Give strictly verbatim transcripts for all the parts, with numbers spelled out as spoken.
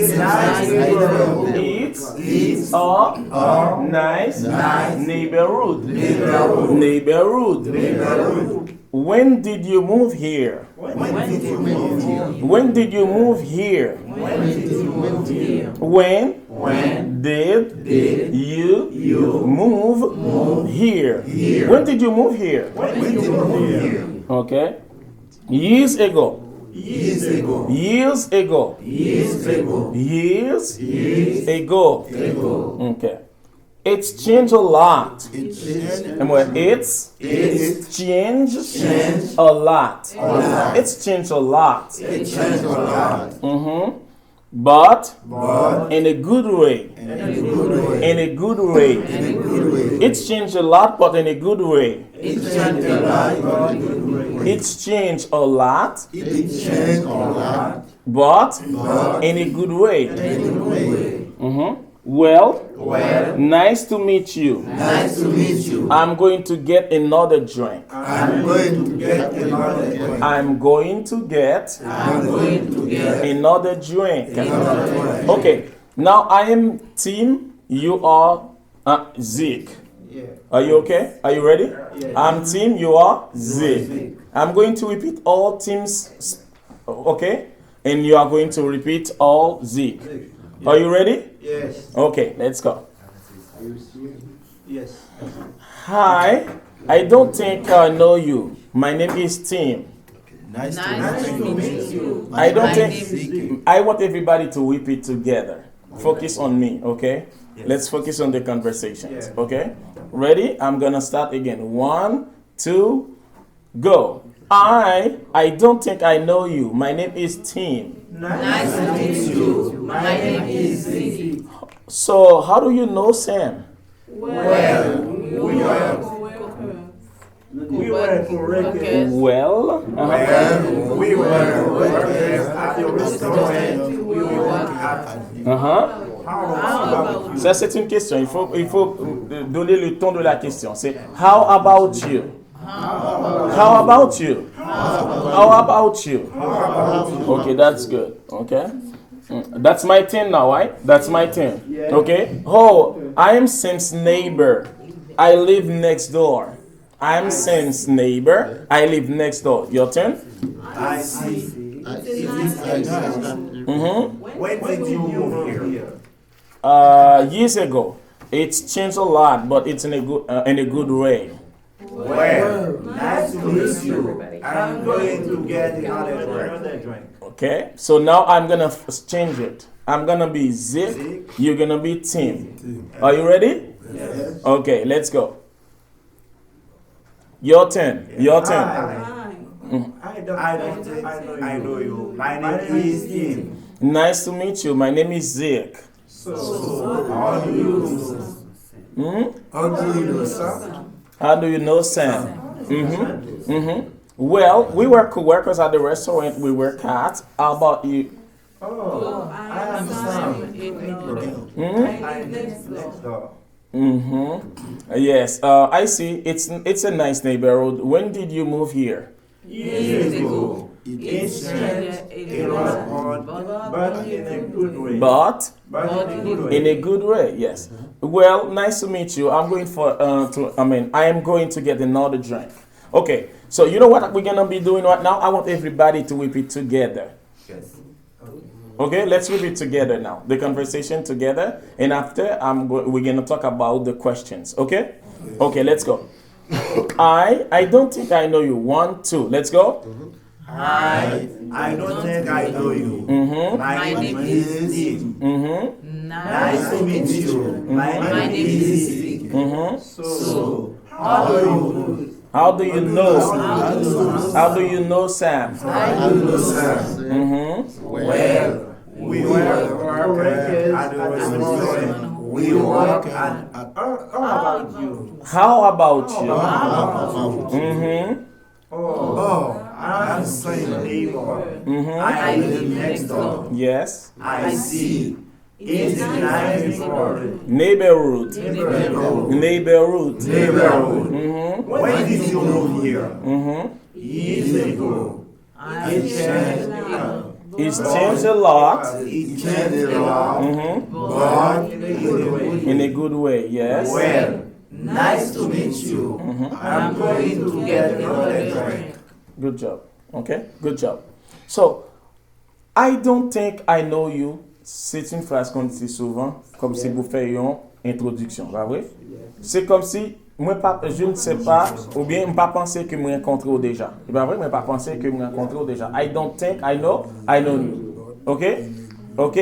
It's a nice neighborhood. Neighborhood. When did you move here? When did you move here? When did you move here? When did you move here? When did you move here? When did you move here? When did you move here? Okay. Years ago. Years ago. Years ago. Years ago. Years Years ago. Ago. Okay. It's changed a lot. It's changed. Anmwey, it's, it's changed a lot. A lot. It's changed a lot. It changed a lot. Mm-hmm. But, but in a good way. In a good way. In a good way. In a good way. It's changed a lot, but in a good way. It changed a lot, but in a good way. It's changed a lot. It changed a lot. But, but in a good way. In a good way. Mm-hmm. Well, well, nice to meet you. Nice to meet you. I'm going to get another drink. I'm going to get another drink. I'm going to get I'm going to get another drink. Another drink. Okay. Now I am Tim, you are uh, Zeke. Yeah. Are you okay? Are you ready? Yeah. I'm Tim, you are Zeke. Zeke. I'm going to repeat all Tim's, s- okay? And you are going to repeat all Zeke. Zeke. Are you ready? Yes. Okay, let's go. Yes. Hi, I don't think I know you. My name is Tim. Nice to Nice meet to you. Meet you. I don't My think name is I want everybody to repeat together. Focus on me, okay? Yes. Let's focus on the conversations, yeah, okay? Ready? I'm gonna start again. One, two, go. I I don't think I know you. My name is Tim. Nice to meet you. My name is Ziggy. So, how do you know Sam? Well, we are co-workers. We were co-workers. Well, uh-huh. Well, we were co-workers at the restaurant we work at. Uh-huh. How about you? Ça, c'est une question. Il faut, il faut euh, donner le ton de la question. C'est how about you? How about you? How about you? Okay, that's good. Okay. Mm, that's my turn now, right? That's my turn. Okay. Oh, I am Sam's neighbor. I live next door. I am Sam's neighbor. I live next door. Your turn. I see. Mm-hmm. When did you move here? Uh, years ago. It's changed a lot, but it's in a good uh, in a good way. Well, nice to meet you. I'm going to get another drink. Okay, so now I'm gonna f- change it. I'm gonna be Zeke. You're gonna be Tim. Are you ready? Yes. Okay, let's go. Your turn. Your turn. Hi. Mm. I don't, I don't think I know you. My name is Tim. Nice to meet you. My name is Zeke. So, how do you know? Hmm? How do you know Sam? How do you know Sam? Mm-hmm. Mm-hmm. Well, we were co-workers at the restaurant we work at. How about you? Oh, I am Sam. Hmm? I live next door. Mm-hmm. Yes, uh, I see. It's it's a nice neighborhood. When did you move here? Years ago. It changed a lot, but in a good way. But in a good way, yes. Well, nice to meet you. I'm going for uh, to. I mean, I am going to get another drink. Okay. So you know what we're gonna be doing right now? I want everybody to repeat together. Yes. Okay, let's repeat together now. The conversation together, and after I'm go- we're gonna talk about the questions. Okay? Okay, let's go. I I don't think I know you. One, two. Let's go. I I don't think I know you. Mm-hmm. My name is Tim. Mm-hmm. Nice to meet you. My name is Zeke. Mm-hmm. So, how do you How do you know? How do you know Sam? How do you know Sam? Mm-hmm. Well, we were working at the restaurant. We work at. How about you? How about you? How about you? Mm-hmm. Oh, I'm saying neighbor. Mm-hmm. I live next door. Yes. I see. It's a nice neighborhood. Neighborhood. Neighborhood. Neighborhood. Neighborhood. Mm-hmm. When did you move here? Mm-hmm. Years ago. It changed a lot. It's changed a lot. It changed a lot, Mhm. but in a good way. In a good way, yes. Well, nice to meet you. Mhm. I'm going to get another drink. Good job. Okay? Good job. So, I don't think I know you. C'est une phrase qu'on dit souvent, comme si vous faites une introduction, pas vrai? C'est comme si, moi, pas, je ne sais pas, ou bien, je pas pensé que je rencontré déjà. C'est pas vrai, mais pas pensé que je rencontré déjà. I don't think I know, I know you. OK? OK?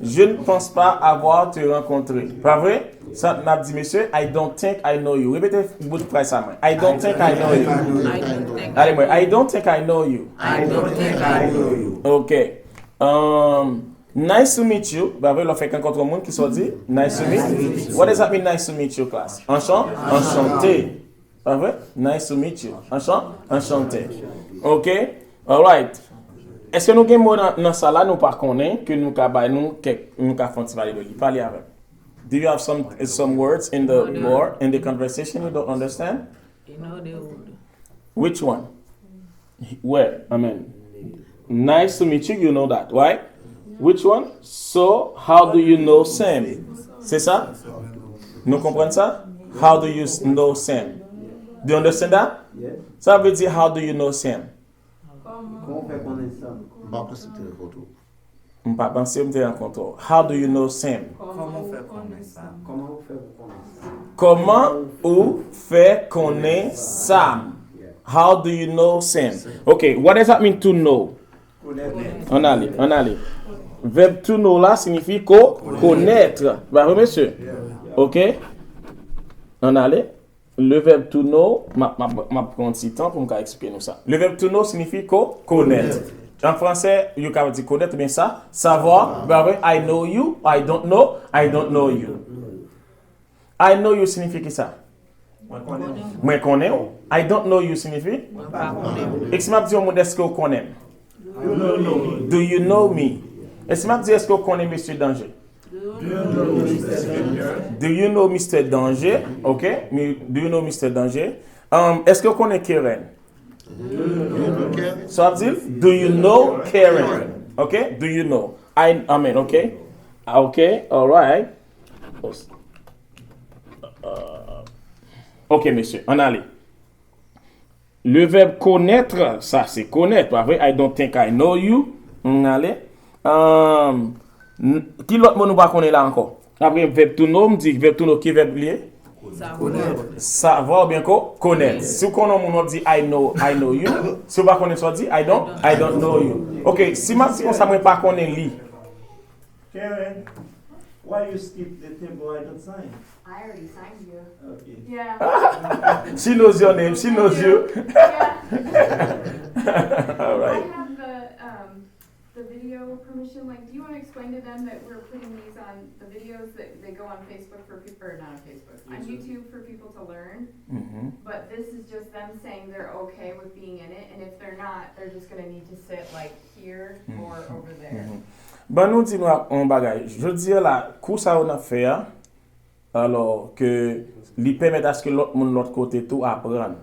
Je ne pense pas avoir te rencontré. Pas vrai? Sa, n ap di, mesye, I don't think I know you. Repete bout fraz sa, mwen. I don't think I know you. I don't think Ale, mwen. I don't think I know you. I don't think I know you. OK. Um, nice to meet you. Ba vre, lè w fèk rankontre yon moun, ki sa w di? Nice to meet you. What does that mean, nice to meet you, class? Enchan-, enchanté. Ba vre? Nice to meet you. Enchan-, enchanté. OK. Alright. Èske nou gen mo nan, nan sa la nou pa konnen ke nou ka bay nou kèk, nou ka fè yon ti pale de li? Pale avè m. Do you have some, some words in the board, in the conversation you don't understand? You know they would. Which one? Where? I mean, nice to meet you, you know that, right? Which one? So, how do you know Sam? C'est ça? Nou konprann sa? How do you s- know Sam? Do you understand that? Yes. Sa vle di, how do you know Sam? Kòman w fè konnen sa? M pa panse m te rankontre w. M pa panse m te rankontre w. How do you know Sam? Kòman w fè konnen sa? Kòman w fè pou konnen sa? Kòman ou fè konnen Sam? How do you know Sam? Ok, what does that mean to know? Konèt. Ann ale, ann ale. Vèb to know la siyifi ko, konèt. Ba vre, mesye? Ok? Ann ale. Le verbe to know, m ap, m ap, m ap pran yon ti tan pou m ka eksplike nou sa. Le verbe to know siyifi ko, konèt. An fransè, yo ka di konèt oubyen sa, savoir, ba vre, I know you, I don't know, I don't know you. I know you siyifi ki sa? Mwen konnen w. Mwen konnen w. I don't know you siyifi? Mwen pa konnen w. E si m ap di yon moun, èske w konnen m? Do you know me? E si m ap di, èske w konnen mesye Danje? Do you know mister Danje? Ok. Mi- Do you know mister Danje? Um, èske w konnen Keren? Sa w ap di? Do you know Karen? Ok. Do you know? I, I mean, ok. Ah, ok. Alright. Uh, ok, mesye. Ann ale. Le verbe connaître, sa se konèt, pa vre? I don't think I know you. Ann ale. Um, n- ki lòt mo nou pa konnen la ankò? Apre verb to know, m di verb to know, ki vèb li ye? Savoir. Savoir oubyen ko? Konèt. Si w konnen yon moun, w ap di I know, I know you. Si w pa konnen sa w di, I don't, I don't know you. Ok, si m ap di konsa, mwen pa konnen li. Karen, why you skip the table I don't sign? I already signed you. Okay. Yeah. She knows your name, she knows you. Yeah. I Alright. have the, um, the video permission link. Do you want to explain to them that we're putting these on the videos that they go on Facebook for people, or not on Facebook, on YouTube for people to learn? Mhm. But this is just them saying they're okay with being in it, and if they're not, they're just gonna need to sit like here or over there. Mhm. Ban nou di nou yon bagay. Jodi a la, kou sa yo n ap fè a, alò ke li pèmèt aske lòt moun lòt kote tou aprann.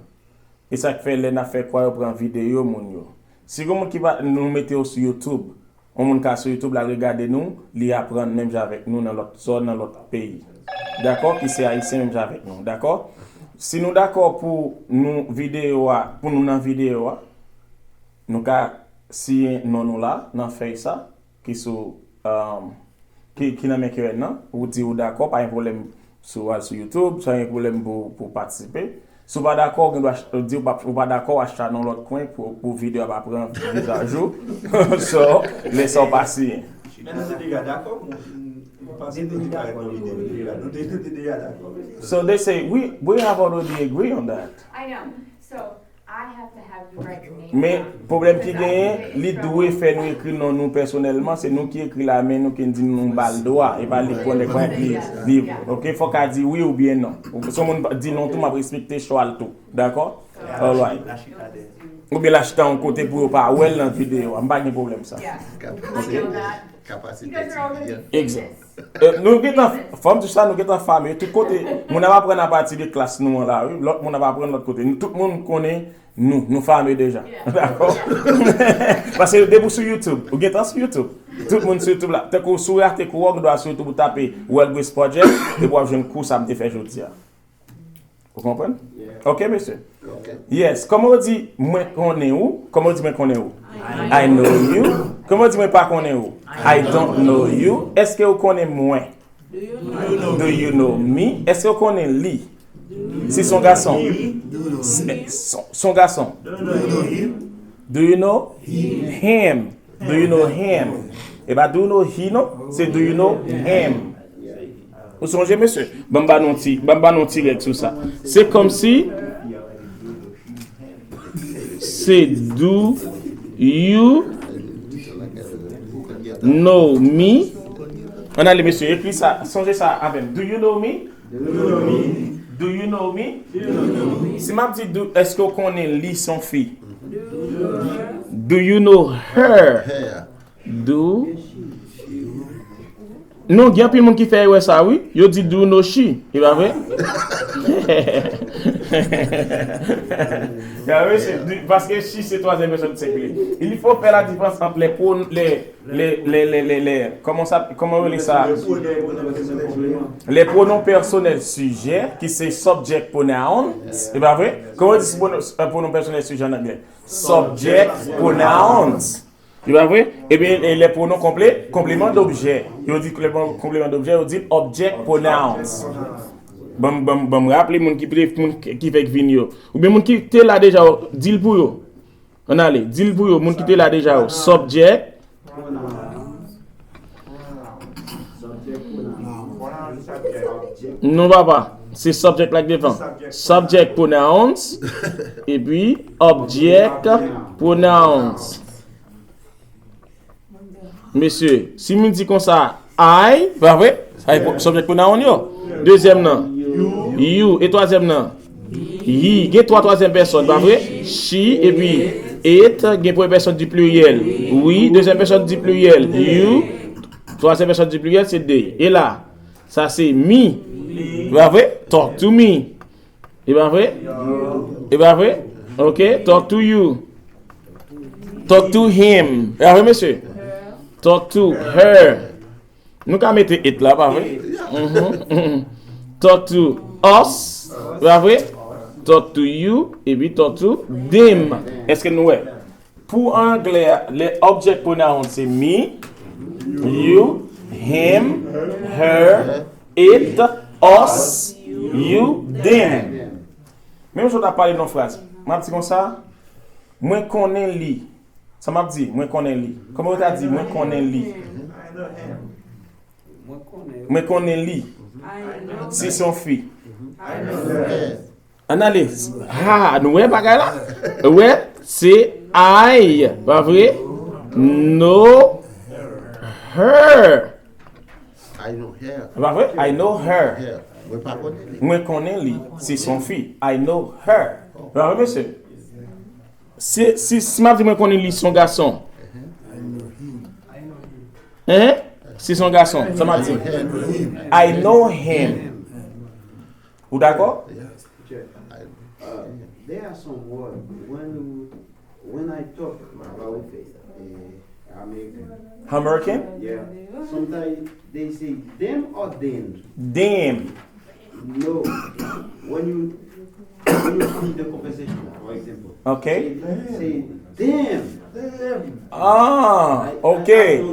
E sa k fè lè n ap fè kwa yo pran videyo moun yo. Si gen moun ki pa, nou mete yo sou YouTube, yon moun ka sou YouTube la regade nou, li aprann menm jan avèk nou nan lòt zòn, nan lòt peyi. Dakò? Ki se ayisyen menm jan avèk nou. Dakò? Si nou dakò pou nou videyo a, pou nou nan videyo a, nou ka siyen non nou la nan fèy sa ki sou, um, ki, ki nan men Keren nan, ou di ou dakò, pa gen pwoblèm si w al sou YouTube, sa gen pwoblèm pou, pou patisipe. Si w pa dakò, ou gen dwa ch- di w pa, ou pa dakò, w achte nan lòt kwen pou, pou videyo a pa pran vizaj ou. So, lè sa w pa siyen. Men nou te deja dakò, m, m, m panse nou te parèt nan videyo deja. Nou te, nou te deja dakò. So they say, we, we have already agree on that. I know. So I have to have you write your name Men down. pwoblèm ki genyen, li dwe fè nou ekri non nou pèsonèlman, se nou ki ekri la men nou ki di nou ba l dwa, e pa li konnen kwa ekri li. Ok, fòk a di wi oubyen non. Si yon moun di non tou, m ap respekte chwa l tou. Dakò? Alright. Oubyen l achte yon kote pou yo pa wè l nan videyo a. M pa gen pwoblèm sa. Yeah. Kapasite, I know that. You kapasite guys are already sivyen. Egzanp. Euh, nou gentan, fò m di sa, nou gentan fame tout kote. Moun ap aprann apati de klas nou an la, wi. Lòt moun ap aprann lòt kote. Nou, tout moun konnen nou, nou fame deja. Dakò? Paske depi w sou YouTube, ou gentan sou YouTube. Tout moun sou YouTube la. Tankou si w rate kou a, ou gen dwa sou YouTube ou tape World Grace Project, epi w ap jwenn kou sa m te fè jodi a. Ou konprann? Ok, mesye. Yes. Kòman w di mwen konnen ou? Kòman w di mwen konnen ou? I know you. Kòman w di mwen pa konnen ou? I don't know you. Èske ou konnen mwen? Do you know me? Èske ou konnen li? Si se yon gason. Se, se, se yon gason. Do you know him? Do you know him? E pa do you know he non? Se do you know him? Ou sonje, mesye? Ban m ba nou ti, ban m ba nou ti règ sou sa. Se kòmsi se do you know me? Ann ale, mesye, ekri sa, sonje sa avè m. Do you know me? Do you know me? Si m ap di do, èske w konnen li se yon fi? Do you know her? Do. Non, gen anpil moun ki fè erè sa, wi. Yo di do you know she. E pa vre? Ya, wi, se, paske she se twazyèm pèsòn sengilye. Il faut faire la différence entre les pronoms, les, les, les, les, les, les, comment ça, comment on dit ça? Les pronoms personnels sujets, qui c'est subject pronoun. E pa vre? Comment on dit pronom, euh, pronom personnel sujet en anglais? Subject pronouns. Li pa vre? Ebyen, e lè pwonon konple, konpleman dobjè. Yo di konpleman, konpleman dobjè, yo di object pronouns. Ban m, ban m, ban m raple moun ki pre-, moun ki fèk vin yo. Oubyen moun ki te la deja, di l pou yo. Ann ale, di l pou yo, moun ki te la deja yo. Subject. Non, papa. Se subject la k devan. Subject pronouns. Epi object pronouns. Mesye, si m di konsa, I, pa vre? Sa e subject pronoun yo. Dezyèm nan, you. E twazyèm nan, he. Gen twa twazyèm pèsòn, pa vre? She, epi it, gen premye pèsòn di pliryèl. We, dezyèm pèsòn di pliryèl. You, twazyèm pèsòn di pliryèl, se they. E la, sa se me. Pa vre? Talk to me. E pa vre? E pa vre? Ok, talk to you. Talk to him. E pa vre, mesye? Talk to her. Nou ka mete it la, pa vre? Mhm, mhm. Talk to us. E pa vre? Talk to you, epi talk to them. Èske nou wè? Pou anglè a, lè object pronoun se me, you, him, her, it, us, you, them. Menm jan w ta pale nan fraz, m ap di konsa, mwen konnen li. Sa m ap di, mwen konnen li. Kòman w ta di, mwen konnen li? Mwen konnen li. Si se yon fi. Ann ale. Ha, nou wè bagay la? Wè, se I, pa vre? Know her. I know her. Pa vre? I know her. Her. Mwen pa konnen li. Mwen konnen li. Si se yon fi. I know her. Pa vre, mesye? Si, si, si m ap di mwen konnen li se yon gason. Hein? Si se yon gason, sa m ap di? I know him. Ou dakò? Uh, there are some words when you, when I talk about, eh, American. American? Yeah. Sometimes they say them or then. Them. No. When you, when you see the conversation, for example. Okay. Say, say, damn. Ah, okay.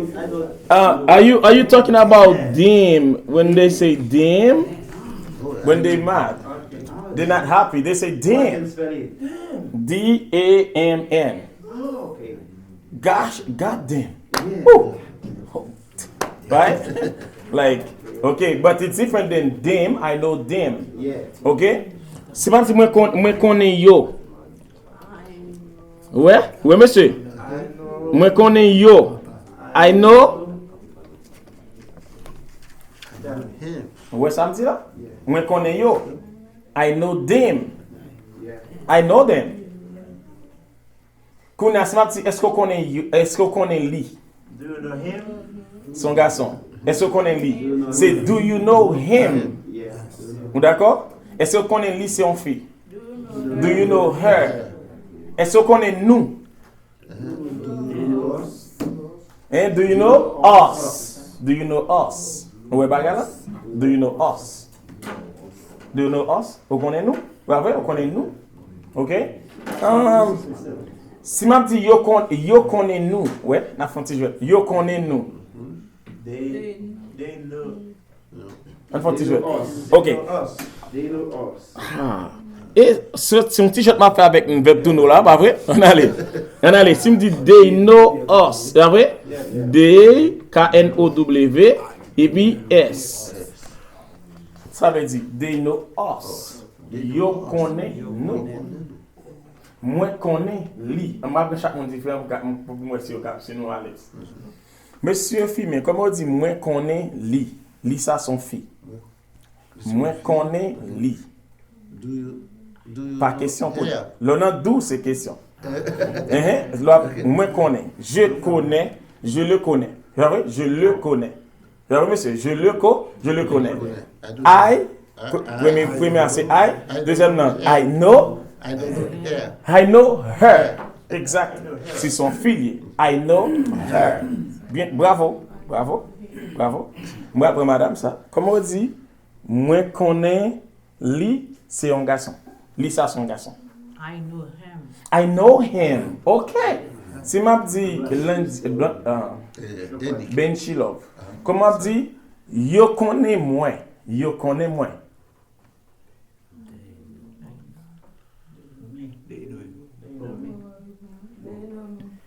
Uh, are you, are you talking about them when they say damn? When they mad. They not happy. They say damn. D A M N. Gosh, god damn. Woo. Right? Like, okay, but it's different than them. I know them. Okay? Si m ap di mwen kon-, mwen konnen yo. Wè? Wè, mesye? Mwen konnen yo. I know. Wè sa m di la? Mwen konnen yo. I know them. I know them. Kounye a, si m ap di, èske w konnen yo, èske w konnen li? Do you know him? Se yon gason. Èske w konnen li? Se do you know him? Ou dakò? Èske w konnen li se yon fi? Do you know her? Èske w konnen nou? Hein? Do you know us? Do you know us? Ou wè bagay la? Do you know us? Do you know us? Ou konnen nou? Pa vre? Ou konnen nou? Ok? Um, si m ap di yo, kon, yo konnen nou, wè, n ap fè yon ti jwèt. Yo konnen nou. They, they know. Ann fè yon ti jwèt. Ok. They know us. They know us. Ah. E se se yon ti jwèt m ap fè avèk vèb to know la, pa vre? Ann ale. Ann ale. Si m di they know us, pa vre? They, K N O W, epi S. Sa vle di, they know us. Yo konnen nou. Mwen konnen li. M ap pran chak moun diferan pou m ka- pou m wè si yo ka, si nou alèz. Mesye Fimen, kòman w di mwen konnen li? Li sa se yon fi. Mwen konnen li. Do you, do you Pa know kesyon pou her? Lè w nan do, se kesyon. Enhen, lè w ap, mwen konnen. Je connais, je le connais. Sa vre? Je le connais. Sa vre, mesye? Je le co, je le connais. I, pre- premye, premye a se I, dezyèm nan, I know, I know her. I know her. Exact. Si se yon fi li ye. I know her. Byen, bravo, bravo, bravo. Mwen aprann madanm sa. Kòman w di, mwen konnen li se yon gason. Li sa se yon gason. I know him. I know him. Ok. Si m ap di Lundi, Blan- ah, Benchilove. Kòman m ap di, yo konnen mwen. Yo konnen mwen.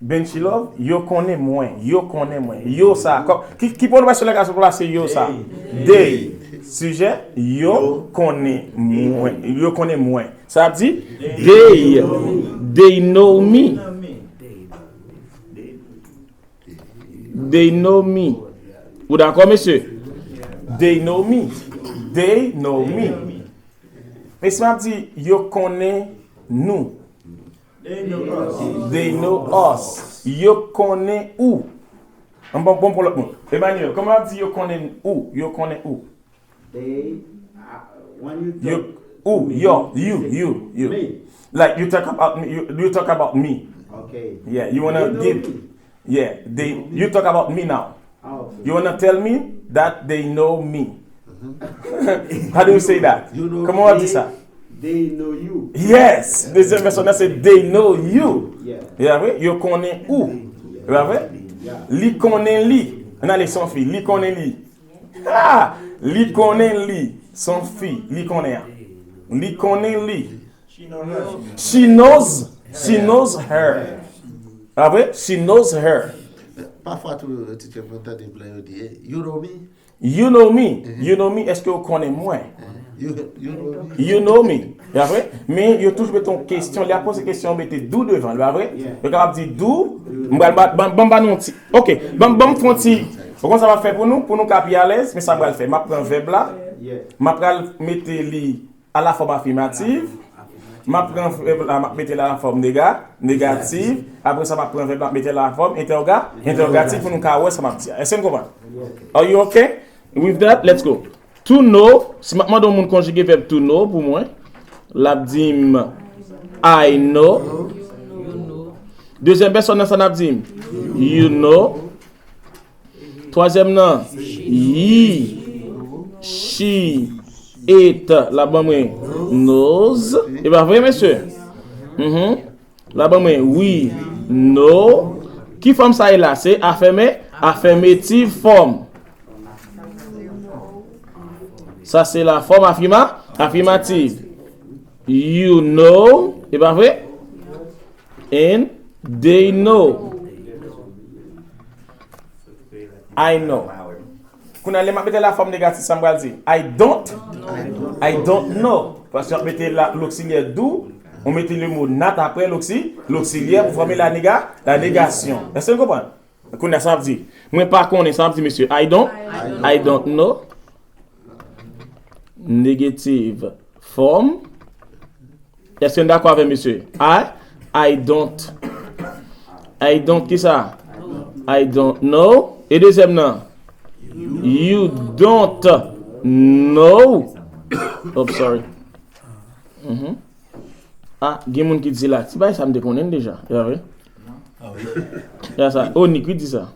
Benchilove, yo konnen mwen. Yo konnen mwen. Yo sa. Kò- Ki, ki pwononsyasyon lè gason plase yo sa? They. Sijè, yo konnen mwen. Yo konnen mwen. Sa ap di, they, they know me. They know me. Ou dakò, mesye? They know me. They know me. Men si m ap di, yo konnen nou. They know us. Yo konnen ou. An bon, bon pou lòt moun. Emmanuel, kòman w ap di yo konnen ou? Yo konnen ou? They, uh, when you talk Yo, ou, yo, you, you, you. Me. Like, you talk about me, you, you talk about me. Okay. Yeah, you wanna You know give me. Yeah, they, you talk about me now. Ah, okay. You wanna tell me that they know me. How do you say that? You know Kòman w ap di they, sa? They know you. Yes, dezyèm pèsòn nan se they know you. Yeah. E pa vre? Yo konnen ou. E pa vre? Yeah. Li konnen li. Ann ale, se yon fi. Li konnen li. Ah! Li konnen li. Se yon fi. Li konnen an. Li konnen li. She knows her. She knows, she knows her. Pa vre? She knows her. Pafwa tou, titè, mwen tande blan yo di, eh, you know me? You know me. You know me. Èske w konnen mwen? You, you know me. You know me. Pa vre? Men yo toujou mete yon kesyon. Lè y ap poze kesyon, yo mete do devan l, pa vre? Yo kapab di do. M pral ba, ban, ban m ba nou yon ti. Ok. Ban, ban m fè yon ti. Ou konn sa m ap fè pou nou? Pou nou ka pi alèz, men sa m pral fè. M ap pran vèb la. M ap pral mete li a la fòm afimativ. M ap pran vèb la, m ap mete l a la fòm nega, negativ. Apre sa, m ap pran vèb la, m ap mete l a la fòm entèwoga, entèwogatif pou nou ka wè sa m ap di a. Èske n konprann? Are you okay with that? Let's go. To know, si m ap mande yon moun konjige vèb to know pou mwen, l ap di m, I know. Dezyèm pèsòn nan, sa n ap di m? You know. Twazyèm nan, he, she, it, la ban mwen knows. E pa vre, mesye? Mhm. La ban mwen we know. Ki fòm sa ye la? Se afème, afèmetiv fòm. Sa se la fòm afima, afimativ. You know, e pa vre? And they know. I know. Kounye a, lè m ap mete la fòm negatif, sa m pral di? I don't, I don't know. Paske w ap mete la, loksilyè do, ou mete le mo not apre loksi, loksilyè pou fòme la nega, la negasyon. Èske n konprann? Kounye a, sa m ap di? Mwen pa konnen, sa m ap di, mesye? I don't, I don't know. Negative form. Èske n dakò avè m, mesye? I, I don't. I don't kisa? I don't know. E dezyèm nan? You don't know. Oh, sorry. Mhm. Ah, gen moun ki di la, ti bagay sa m te konnen deja. Ya vre? Ya sa, Onik wi di sa.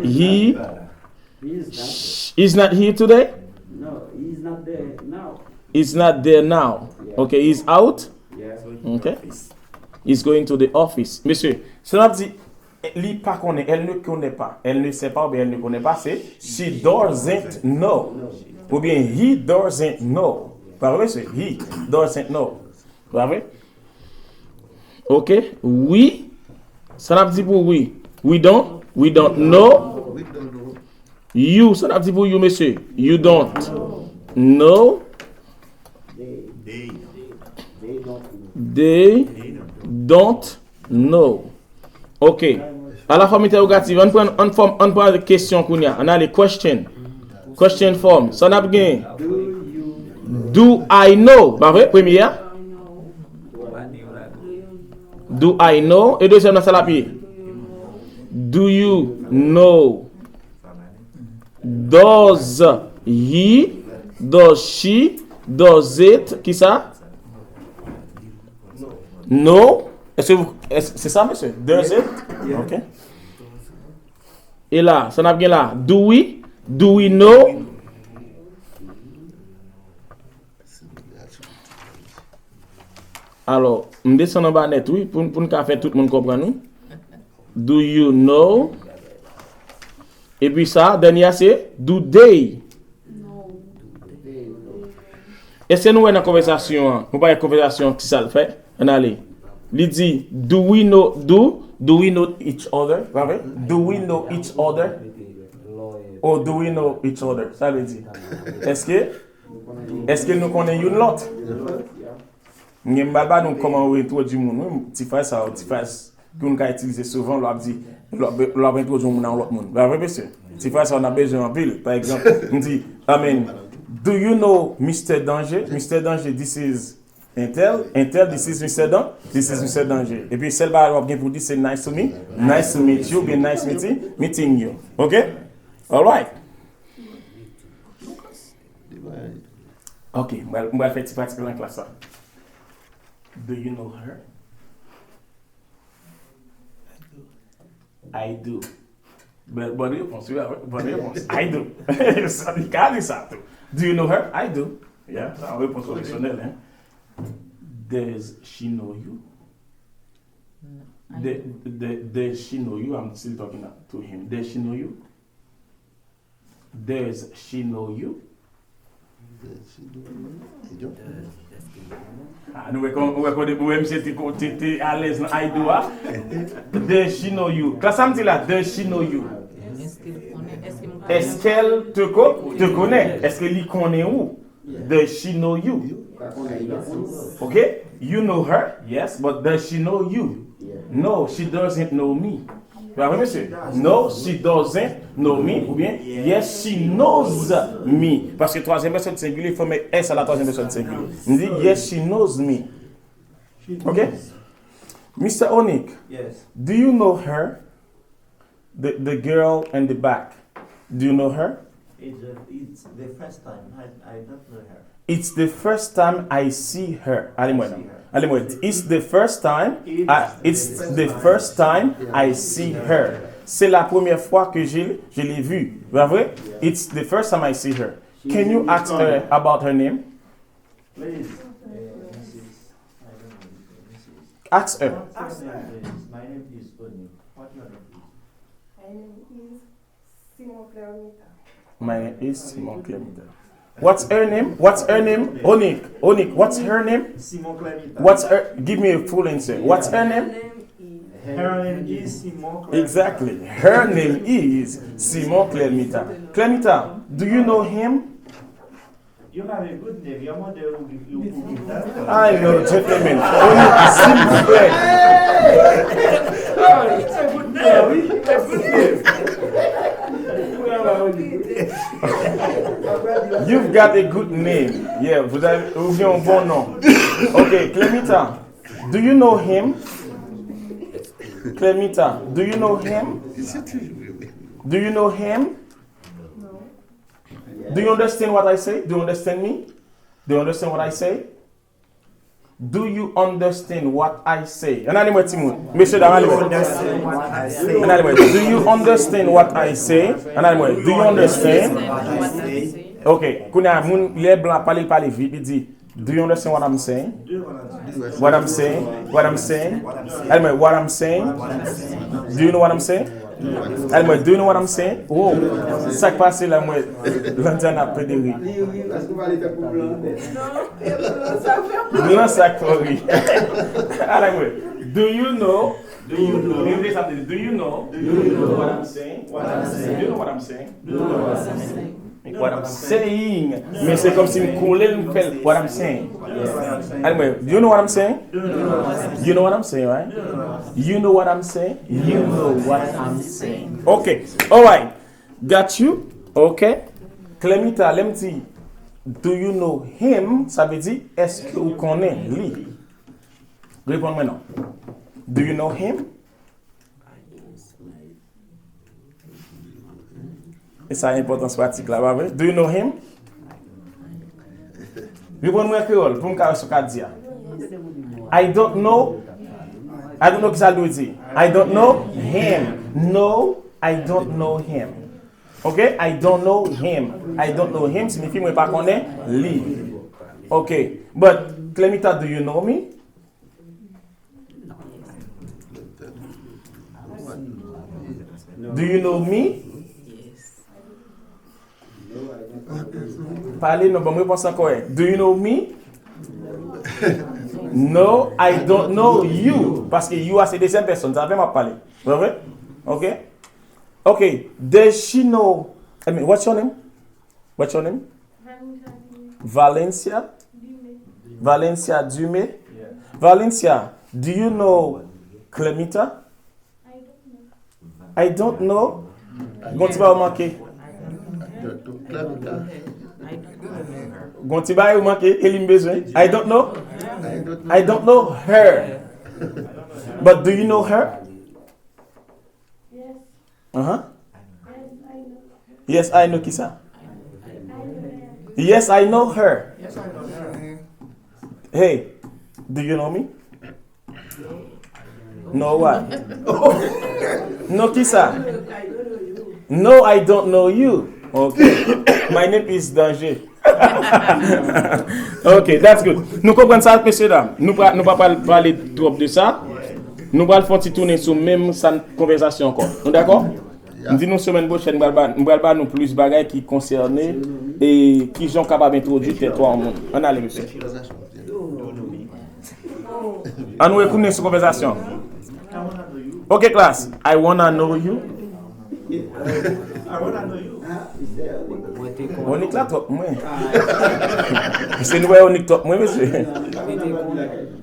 He He is not. Sh- is not here today. No, he's not there now. He's not there now. Yeah. Okay, he's out. Yeah. Okay. He's going to the office. Mesye, sa n ap di, li pa konnen, elle ne connaît pas. Elle ne sait pas oubyen elle ne connaît pas, se she doesn't know. Oubyen he doesn't know. Pa vre, se he doesn't know. Pa vre? Ok. We. Sa n ap di pou we? We don't. We don't know. You. Sa n ap di pou you, mesye? You don't know. They don't know. Ok. A la fòm entèwogatif. Ann pran, ann fòm, ann pran kesyon kounye a. Ann ale question. Question form. Sa n ap gen? Do I know? Pa vre? Premye a? Do I know? E dezyèm nan sa l ap ye? Do you know? Does he? Does she? Does it? Kisa? No? Èske, èske se sa, mesye? Does it? Ok. E la, sa n ap gen la? Do we? Do we know? Alò, m desann anba nèt wi, pou, pou n ka fè tout moun konprann wi. Do you know? Epi sa, dènye a se do they. Èske nou wè nan konvèsasyon an? Nou pa wè konvèsasyon an ki sa l fè? Ann ale. Li di, do we know, do, do we know each other? Pa vre? Do we know each other? Or do we know each other? Sa vle di, èske, èske nou konnen youn lòt? M gen m pral ba nou kòman ou entwodui moun, wi, ti fraz sa yo, ti fraz ke nou ka itilize souvan lè w ap di, lè w ap, lè w ap entwodui yon moun a yon lòt moun. Pa vre, mesye? Ti fraz sa yo, n ap bezwen anpil. Pa egzanp, m di, I mean, do you know Mister Danger? Mister Danger, this is Entel, Entel, this is Mister Dan, this is Mister Danger. Epi sèl bagay w ap gen pou di se nice to meet, nice to meet you, oubyen nice meeting, meeting you. Ok? Alright. Ok, m pral, m pral fè ti pratik lan klas la. Do you know her? I do. Bèl, bòn repons, wi, bòn repons. I do. Sa, li ka di sa tou. Do you know her? I do. Yeah, sa yon repons pwofesyonèl, hein. Does she know you? Does she know you? I'm still talking to him. Does she know you? Does she know you? Ah, nou wè kon, nou wè kon, nou wè misye te, te, te alèz nan I do a. Does she know you? Klas sa m di la, does she know you? Est-ce qu'elle te co-, te connaît? Èske li konnen ou? Does she know you? Ok? You know her, yes, but does she know you? No, she doesn't know me. Pa vre, mesye? No, she doesn't know me, oubyen yes, she knows me. Paske twazyèm pèsòn sengilye, fò met S a la twazyèm pèsòn sengilye. M di, yes, she knows me. Ok? Mister Onik, do you know her? The, the girl in the back. Do you know her? It's, uh, it's the first time. I, I don't know her. It's the first time I see her. Ale mwen. Ale mwen. It's the first time. I, it's the first time I see her. C'est la première fois que je, je l'ai vue. Pa vre? It's the first time I see her. Can you ask her about her name? Please. Ask her. Ask her. My name is Oni. What your name is? My name is Simon Clermita. My name is Simon Clermita. What's her name? What's her name? Onik, Onik, what's her name? Simon Clermita. What's her? Give me a full answer. What's her name? Her name is Simon Clermita. Exactly. Her name is Simon Clermita. Clermita, do you know him? You have a good name. Your mother will give you good name. I know, gentlemen. Onik, silvouplè. It's a good name. It's a good name. You've got a good name. Yeah, vous avez, vous avez un bon nom. Ok, Clemita, do you know him? Clemita, do you know him? Do you know him? Do you understand what I say? Do you understand me? Do you understand what I say? Do you understand what I say? Ann ale m wè timoun. Mesye dam, ale m wè. Ann ale m wè. Do you understand what I say? Ann ale m wè. Do you understand? Ok. Kounye a, moun, lè blan ap pale, l pale vit, li di, "Do you understand what I'm saying?" What I'm saying? What I'm saying? Ale m wè, what I'm saying? Do you know what I'm saying? Ale m wè, do you know what I'm saying? Oh, sa k pase la, m wè Landiana ap plede ri. Blan sa k fè w ri. Ale m wè, do you know? Do you know? Do you know? Do you know what I'm saying? What I'm saying? Do you know what I'm saying? What I'm saying? What I'm saying? Men se kòmsi m kole l, m fè l. What I'm saying? Ale m wè, you know what I'm saying? You know what I'm saying, right? You know what I'm saying? You know what I'm saying. Ok. Alright. Got you? Ok. Clemita, lè m di, do you know him? Sa vle di, èske ou konnen li? Reponn mwen non. Do you know him? E sa enpòtans pratik la, pa vre? Do you know him? Reponn mwen an kreyòl, pou m ka wè sa w ka di a. I don't know. I don't know ki sa l dwe di. I don't know him. No, I don't know him. Ok? I don't know him. I don't know him siyifi mwen pa konnen li. Ok. But, Clemita, do you know me? Do you know me? Pale non, ban m repons ankò. Do you know me? No, I don't know you. Paske you a se dezyèm pèsòn, sa fè m ap pale. Vre, vre? Ok? Ok. Does she know? I mean, what's your name? What's your name? Valencia? Valencia Dume? Valencia, do you know Clemita? I don't know. Gon ti bagay ou manke. Gon ti bagay ou manke, e li m bezwen. I don't know. I don't know her. But do you know her? Uh-huh. Yes, I know. Ki sa? Yes, I know her. Hey, do you know me? No what? No ki sa? No, I don't know you. Ok. My name is Danger. Ok, that's good. Nou konprann sa, mesye dam. Nou pa, nou pa pral pale twòp de sa. Nou pral fè yon ti tounen sou menm sa konvèsasyon ankò. Nou dakò? M di nou semèn pwochèn, m pral ba, m pral ba nou plis bagay ki konsène e kijan w kapab entwodui tèt ou a yon moun. Ann ale, mesye. Ann nou retounen sou konvèsasyon. Ok, class. I wanna know you. Onik la twòp mwen. Se nou wè Onik twòp mwen, mesye.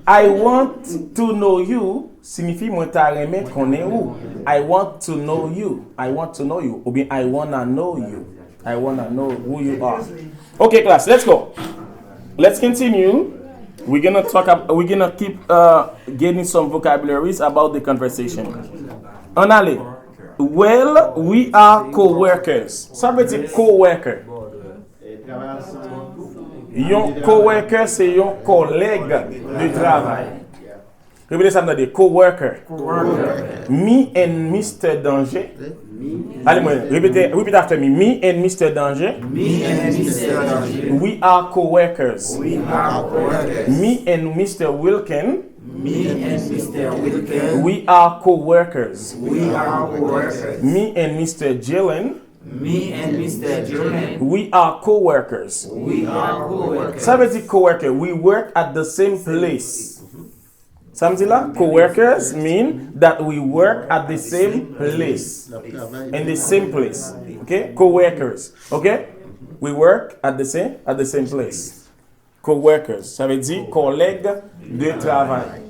I want to know you siyifi mwen ta renmen konnen ou. I want to know you. I want to know you. Oubyen I wanna know you. I wanna know who you are. Ok, class, let's go. Let's continue. We're gonna talk ab- we're gonna keep uh, getting some vocabularies about the conversation. Ann ale. Well, we are co-workers. Sa vle di co-worker. Yon co-worker se yon kòlèg de travay. Repete sa m tande. Co-worker. Me and Mister Danger. Ale mwen, repete, repeat after me. Me and Mister Danger. Me and Mister Danger. We are co-workers. We are co-workers. Me and Mister Wilkin. Me and Mister Wilkin. We are co-workers. We are co-workers. Me and Mister Jalen. Me and Mister Jalen. We are co-workers. We are co-workers. Sa vle di co-worker. We work at the same place. Sa m di la? Co-workers mean that we work at the same place. In the same place. Ok? Co-workers. Ok? We work at the same, at the same place. Co-workers. Sa vle di kòlèg de travay.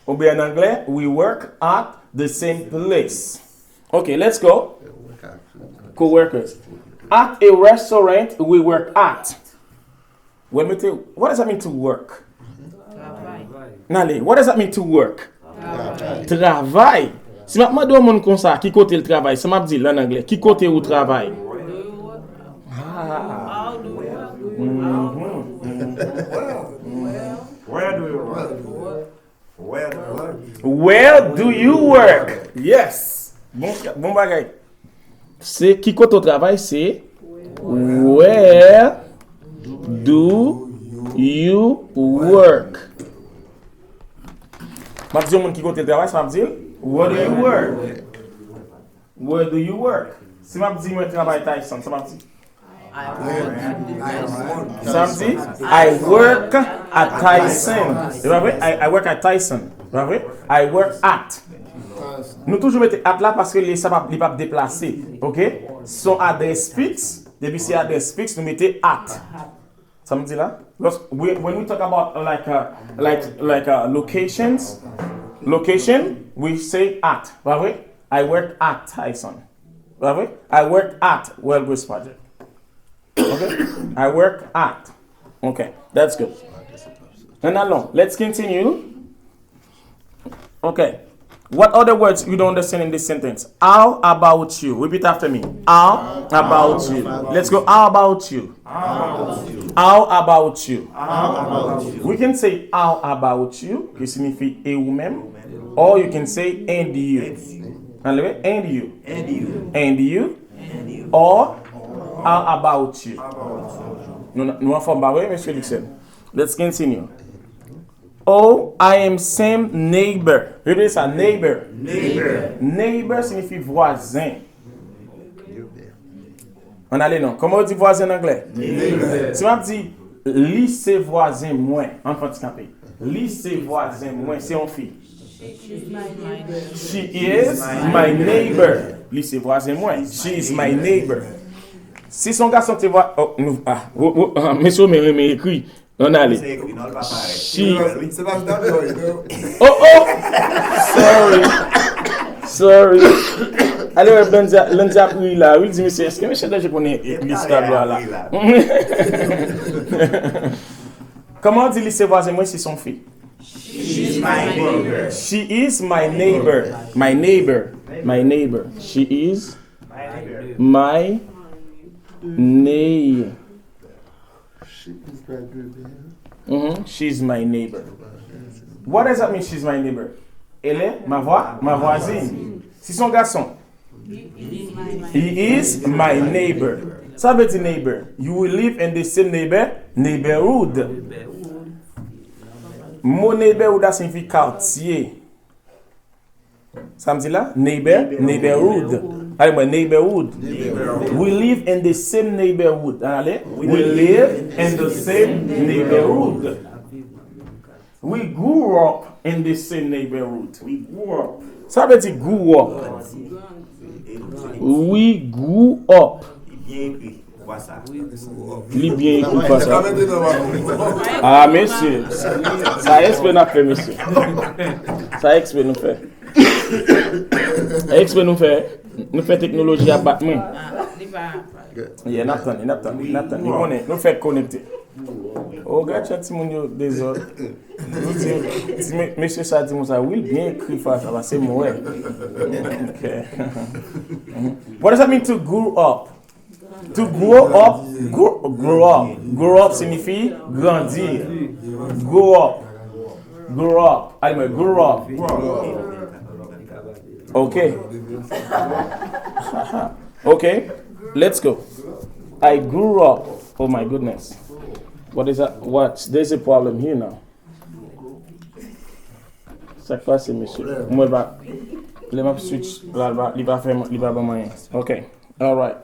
Oubyen an anglè, we work at the same place. Ok, let's go. Co-workers. At a restaurant, we work at. Wè mete, what does that mean to work? Travay. Ann ale, what does that mean to work? Travay. Si m ap mande yon moun konsa, ki kote l travay, sa m ap di l an anglè, ki kote ou travay? Do you work? Ah. Where do you work? Yes. Bon, bon bagay. Se ki kote w travay, se where do you work? M ap di yon moun ki kote l travay, sa m ap di l, where do you work? Where do you work? Si m ap di mwen travay Tyson, sa m ap di? Sa m di, I work at Tyson. Se pa vre? I, I work at Tyson. Se pa vre? I work at. Nou toujou mete at la paske li, sa p ap, li p ap deplase. Ok? Se yon adrès fiks. Depi se adrès fiks, nou mete at. Sa m di la? When we talk about like uh, like like uh, locations, location, we say at. Pa vre? I work at Tyson. Pa vre? I work at Well Grace Project. Okay? I work at. Okay, that's good. And alon, let's continue. Okay. What other words you don't understand in this sentence? How about you? Repeat after me. How about you? Let's go. How about you? How about you? We can say how about you, ki siyifi e ou menm, or you can say and you. Anleve, and you. And you. Or how about you? Nou, nou anfòm pa vre, mesye Luxen? Let's continue. Oh, I am Sam neighbor. Repete sa, neighbor. Neighbor. Neighbor siyifi vwazen. Ann ale non. Kòman yo di vwazen an anglè? Neighbor. Si m ap di, li se vwazen mwen. Ann fè yon ti kanpe. Li se vwazen mwen. Se yon fi. She is my neighbor. Li se vwazen mwen. She is my neighbor. Si se yon gason te vwa... Oh, nou, ah, oh, oh, ah, mesye, men renmen ekri. Ann ale. She... Oh, oh! Sorry. Sorry. Ale wè Landy ap ri la. Wi, l di, mesye, èske mesye Danje konnen eglise tablo a la? Kòman w di li se vwazen mwen si se yon fi? She is my neighbor. My neighbor. My neighbor. She is my neighbor. She is my neighbor. Mm-hmm. She's my neighbor. What does that mean, she's my neighbor? Elle est ma voi-, ma voisine. Si se yon gason. He is my neighbor. Sa vle di neighbor. You will live in the same neighbor, neighborhood. Mo neighborhood la siyifi katye. Sa m di la? Neighbor, neighborhood. Ale mwen, neighborhood. We live in the same neighborhood. Ann ale. We live in the same neighborhood. We grew up in the same neighborhood. We grew up. Sa vle di grew up. We grew up. Li byen ekri kwa sa. Ah, mesye. Sa eksprè n ap fè, mesye. Sa eksprè nou fè. Sa eksprè nou fè. Nou fè teknoloji a bat mwen. Yeah, n ap tann, n ap tann, n ap tann. Li konnen, nou fè konekte. Oh, gad jan timoun yo dezòd. Ti, ti me-, mesye sa, timoun sa, wi, l byen ekri fraz la, paske m wè. Ok. What does that mean to grow up? To grow up, grow, grow up. Grow up siyifi grandi. Grow up. Grow up. Ale mwen, grow up. Ok. Ok. Let's go. I grew up. Oh my goodness. What is that? What? There's a problem here now. Sa k pase, mesye? Mwen pa, lè m ap switch la, li pa, li pa fè, li pa ban mwen anyen. Ok. Alright.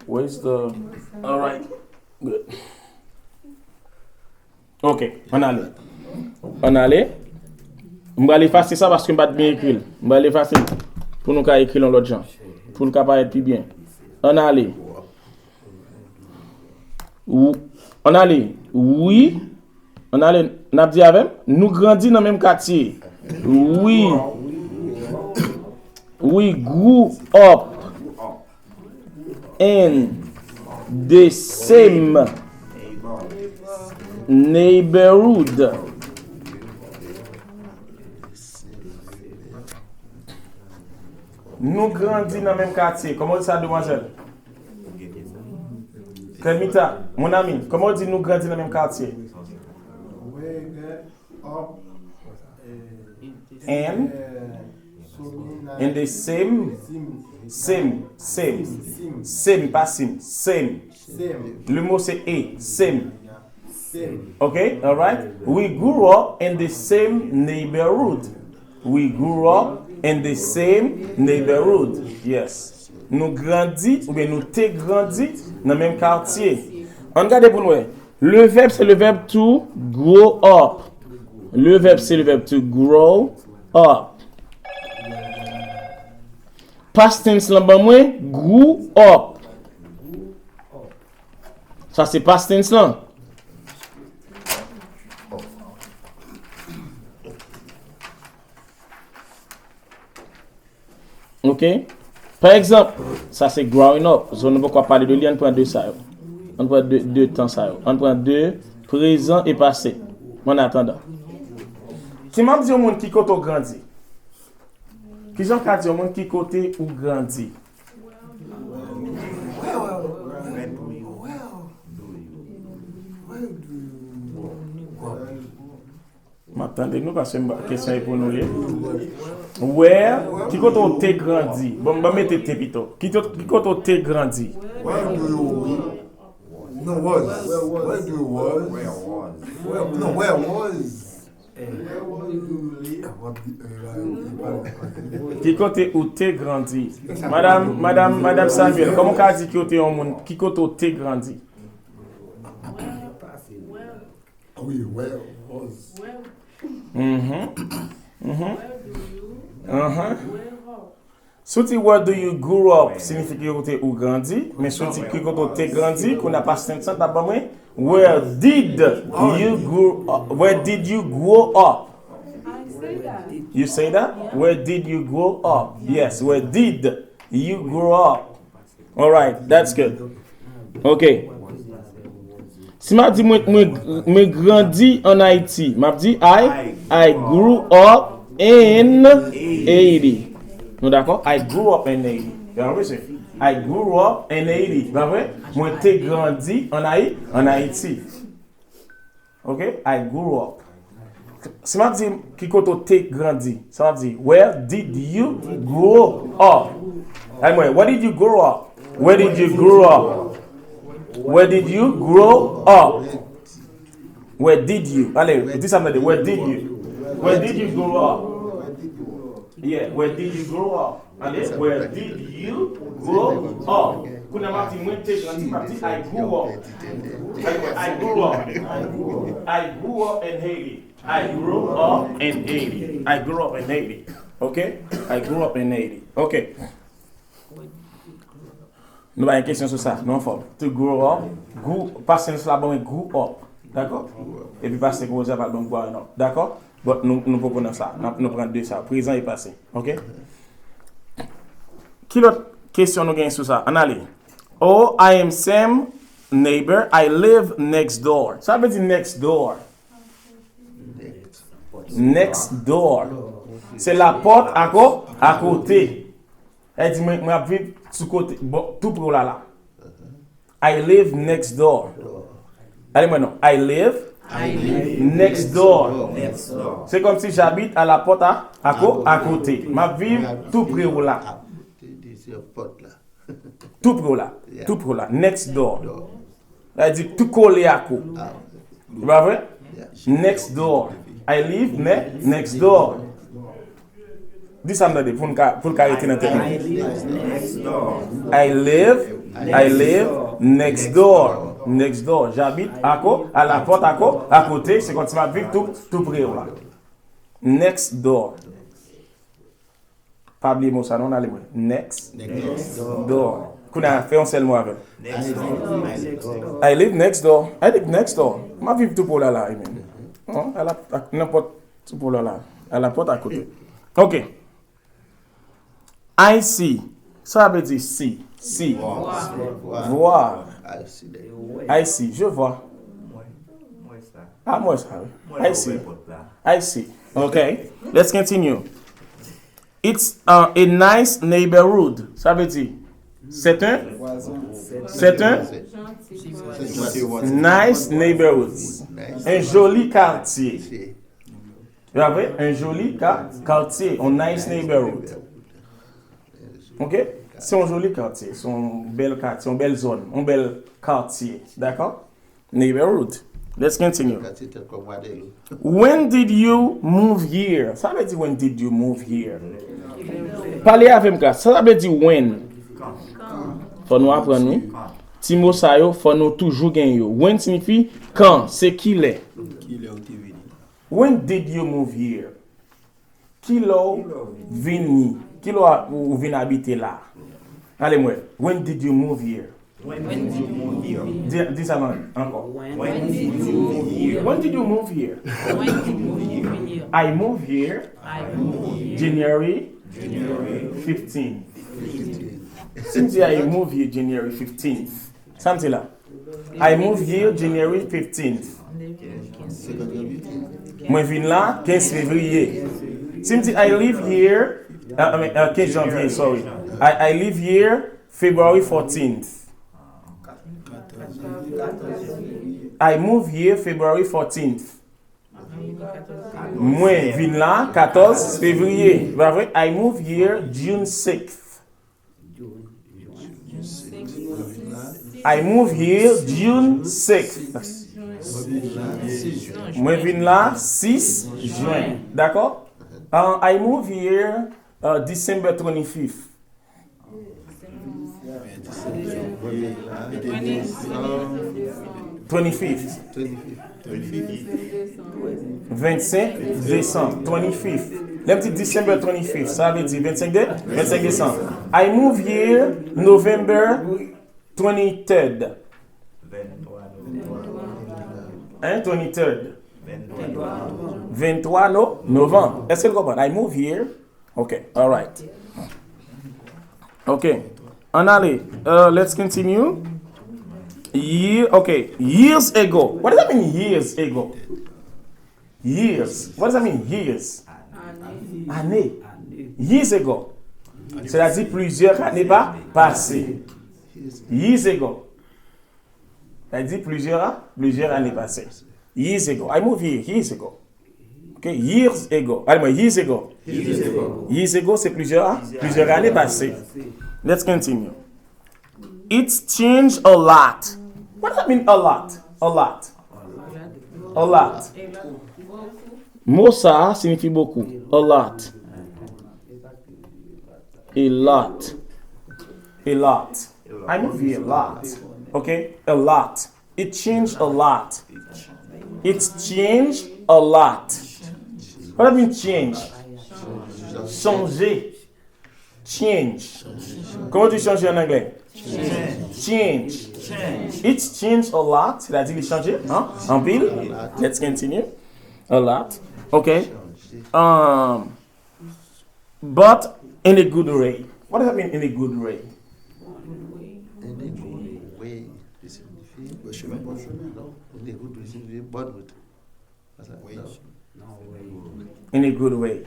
Where's the... Alright. Good. Ok, ann ale. Ann ale. M pral efase sa paske m pa t byen ekri l. M pral efase l pou nou ka ekri l yon lòt jan. Pou l ka parèt pi byen. Ann ale. Ou, ann ale. Wi. Ann ale, n ap di avè m. Nou grandi nan menm katye. We, we grew up in the same neighborhood. Nou grandi nan menm katye. Kòman w di sa, demwazèl? Kèmita, mon ami, kòman w di nou grandi nan menm katye? And, and the same, same, same, same, pa sim, same. Le mot c'est a, same. Ok, alright. We grew up in the same neighborhood. We grew up in the same neighborhood. Yes. Nou grandi, oubyen nou te grandi nan menm katye. Ann gade pou n wè. Le verbe, c'est le verbe to grow up. Le verbe, c'est le verbe to grow up. Past tense lan ban mwen, grew up. Sa se past tense lan. Ok? Pa egzanp, sa se growing up. So, nou poko ap pale de li, ann pran de sa yo. Ann pran de, de tan sa yo. Ann pran de prezan e pase. An atandan. Si m ap di yon moun ki kote w grandi, kijan w ka di yon moun ki kote ou grandi? M ap tande nou paske m pa- kesyon e pou nou li. Where, ki kote w te grandi? Bon, m mete te pito. Ki to- ki kote w te grandi? Where do you no was? Where do you was? Where, no, where was? Ki kote ou te grandi? Madam, madam, madam Samuel, kòman w ka di ki kote yon moun, ki kote w te grandi? Wi, where was? Mhm. Mhm. Anhan. Si w di where do you grew up siyifi ki kote ou grandi, men si w di ki kote w te grandi, kounye a past tense lan t ap ban mwen where did you grew up? Where did you grow up? I say that. You say that? Where did you grow up? Yes, where did you grow up? Alright, that's good. Ok. Si m ap di mwen, mwen, mwen grandi an Ayiti, m ap di I, I grew up in Haiti. Nou dakò? I grew up in Haiti. Y'all listen. I grew up in Haiti. Pa vre? Mwen te grandi an Ayi, an Ayiti. Ok? I grew up. Si m ap di ki kote w te grandi, sa m ap di, where did you grow up? Ay mwen, where did you grow up? Where did you grow up? Where did you grow up? Where did you? Ale, di sa m tande. Where did you? Where did you grow up? Yeah, where did you grow up? Ale, where did you grow up? Kounye a m ap di mwen te grandi, m ap di I grew up. Ale, I grew up. I grew up in Haiti. I grew up in Haiti. I grew up in Haiti. Ok? I grew up in Haiti. Ok. Nou pa gen kesyon sou sa. Nou anfòm. To grow up. Grew, past tense la ban mwen grew up. Dakò? Epi pase pou sa pral ban m grow up. Dakò? But nou, nou poko nan sa. Nou, nou pran de sa. Prezan e pase. Ok? Ki lòt kesyon nou gen sou sa? Ann ale. Oh, I am Sam neighbor. I live next door. Sa vle di next door. Next door. Se lapòt ako, akote. Sa vle di mwen, mwen ap viv sou kote, bon, tou pre w la la. I live next door. Ale mwen non. I live next door. Se kòmsi j'habite à la porte à, ako, akote. M ap viv tou pre w la. Tou pre w la. Tou pre w la. Next door. Sa vle di tou kole ak ou. Se pa vre? Next door. I live ne, next door. Di sa m tande pou n ka, pou l ka rete nan tèt mwen. I live, I live next door. Next door. J'habite ako, à la porte ako, akote, se kòmsi m ap viv tou, tou pre w la. Next door. Pa bliye mo sa non, n ale mwen. Next door. Kounye a, fè yon sèl mo avè l. I live next door. I live next door. M ap viv tou pre w la la, amen. Non, a la, ak nenpòt tou pre w la la. A la pòt akote. Ok. I see. Sa vle di see? See. Voir. I see. Je vois. Ah, m wè sa, wi. I see. I see. Ok. Let's continue. It's uh, a nice neighborhood. Sa vle di, c'est un, c'est un nice neighborhood. Un joli quartier. Vre, un joli ka, katye, un nice neighborhood. Ok? Se yon joli katye, se yon bèl katye, yon bèl zòn, yon bèl katye. Dakò? Neighborhood. Let's continue. Katye tèt kò Gwadloup. When did you move here? Sa vle di, when did you move here? Pale avè m, klas. Sa, sa vle di when? Fò nou aprann, wi. Ti mo sa yo, fò nou toujou gen yo. When siyifi kan, se kilè. Kilè ou te vini? When did you move here? Kilè w vini? Kilè w, ou vin abite la? Ale m wè. When did you move here? When did you move here? Di, di sa nan, ankò. When did you move here? When did you move here? When did you move here? I move here January fifteen. Si m di I move here January fifteenth, sa m di la? I move here January fifteenth. Mwen vin la kenz fevriye. Si m di I live here, uh, I mean, uh, kenz janvye, sorry. I, I live here February fourteenth. I move here February fourteenth. Mwen vin la katòz fevriye. Pa vre? I move here June sixth. I move here June sixth. Mwen vin la sis jen. Dakò? Uh, I move here uh, December twenty-fifth. Twenty-fifth. Vennsenk desanm, twenty-fifth. Lè m di December twenty-fifth, sa vle di vennsenk de, vennsenk desanm. I move here November twenty-third. Hein, twenty-third. Ventwa no, novanm. Èske nou konprann? I move here. Ok, alright. Ok, ann ale. Uh, let's continue. Year, ok, years ago. What does that mean, years ago? Years. What does that mean, years? Ane. Years ago. Sètadi plizyè ane pa pase. Years ago. Sa di plizyè, plizyè ane pase. Years ago. I moved here years ago. Ok, years ago. Ale mwen, years ago. Years ago. Years ago, se plizyè, plizyè ane pase. Let's continue. It's changed a lot. What does that mean, a lot? A lot. A lot. Mo sa a siyifi bokou. A lot. A lot. A lot. I move here a lot. Ok? A lot. It changed a lot. It's changed a lot. What does that mean, change? Chanje. Change. Kòman w di chanje an anglè? Change. It's changed a lot. Sètadi li chanje, hein? Anpil. Let's continue. A lot. Ok. Um, but in a good way. What does that mean, in a good way? In a good way, li siyifi, non, in a good way, siyifi bonne route. In a good way.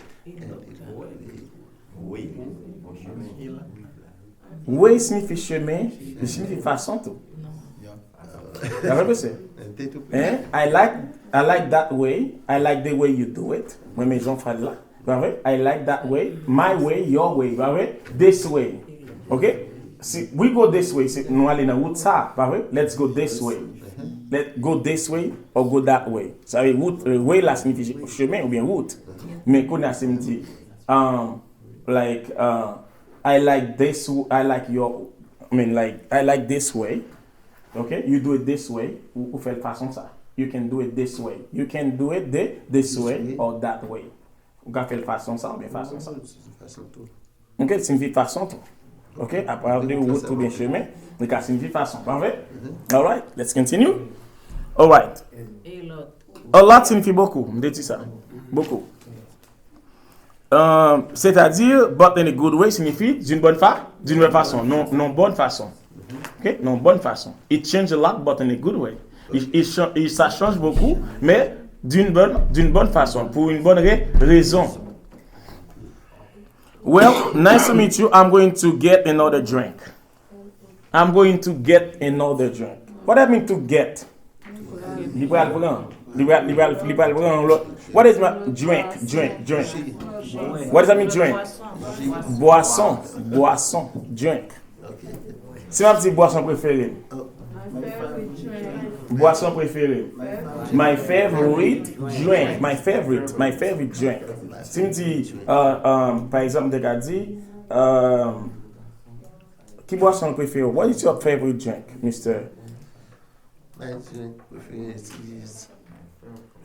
Way siyifi chemen, li siyifi fason tou. Sa vle di, hein? I like, I like that way. I like the way you do it. Mwen renmen jan w fè l la. Pa vre? I like that way. My way, your way. Pa vre? This way. Ok? Si we go this way, se nou ale nan wout sa, pa vre? Let's go this way. Let go this way or go that way. Sa vle wout, euh, way la siyifi chemen oubyen wout. Men kounye a si m di, um, like, uh, I like this, I like your, I mean, like, I like this way. Ok? You do it this way. Ou, ou fè l fason sa. You can do it this way. You can do it the, this way or that way. Ou ka fè l fason sa oubyen fason sa. Ok, siyifi fason tou. Ok, apa de wout oubyen chemen, li ka siyifi fason. Pa vre? Alright, let's continue. Alright. A lot siyifi bokou, m te di sa. Bokou. Euh, c'est-à-dire, but in a good way siyifi d'une bonne fa, d'une bonne façon. Non, non, bonne façon. Ok, non, bonne façon. It changed a lot, but in a good way. Il, il cha- il- ça change beaucoup, mais d'une bonne, d'une bonne façon, pour une bonne ra- raison. Well, nice to meet you. I'm going to get another drink. I'm going to get another drink. What that mean, to get? Li pral pran. Li pral, li pral, li pral pran yon lòt. What is my drink? Drink, drink. What does that mean, drink? Bwason, bwason, drink. Si m ap di bwason prefere m. Bwason prefere m. My favorite drink. My favorite, my favorite drink. Si m di, uh, um, pa egzanp, m te ka di, um, ki bwason w prefere? What is your favorite drink, mister? My drink preference is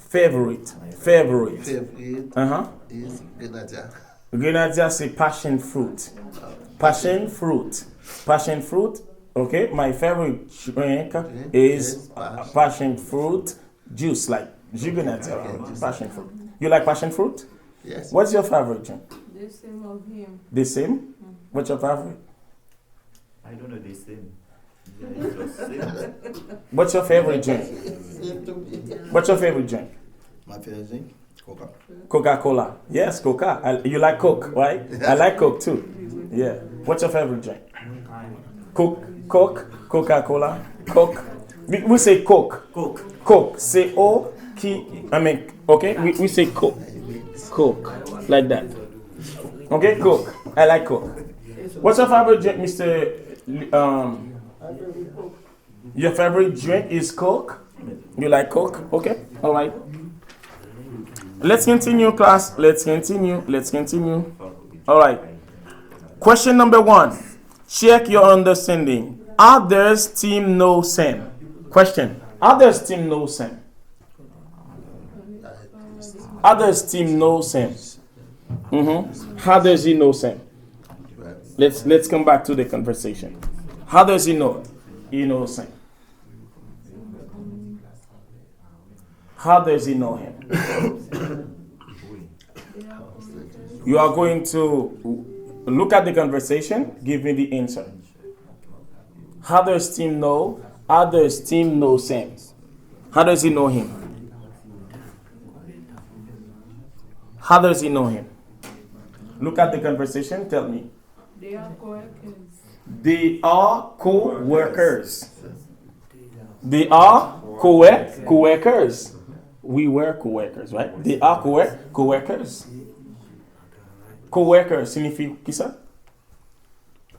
Favorite. Favorite. Favorite Uh-huh. is Grenadya. Grenadya se passion fruit. Passion fruit. Passion fruit. Okay, my favorite drink Drink is is uh, passion. Passion fruit juice, like jus grenadya, Okay, juice. Passion fruit. You like passion fruit? Yes. What's your favorite drink? The same of him. The same? What's your favorite? I don't know the same. Yeah, it's just same. What's your favorite drink? What's your favorite drink? My favorite drink? Coca. Coca-Cola. Yes, Coca. I, you like Coke, right? I like Coke too. Yeah. What's your favorite drink? Coke, Coke, Coca-Cola, Coke. We, we say Coke. Coke. Coke. C O K. I mean, okay? We, we say Coke. Coke. Like that. Okay, Coke. I like Coke. What's your favorite drink, mister Li- Um, your favorite drink is Coke? You like Coke? Okay. All right. Let's continue, class. Let's continue. Let's continue. All right. Question number one. Check your understanding. Others team no same. Question. Others team no same. Others team no same. Mm-hmm. How does he know Sam? Let's let's come back to the conversation. How does he know? He knows Sam. How does he know him? You are going to look at the conversation, give me the answer. How does Tim know? How does Tim know Sam? How does he know him? How does he know him? Look at the conversation, tell me. They are co-workers. They are co-workers. They are co-work co-workers. We were co-workers, right? They are co-work co-workers. Co-worker siyifi kisa?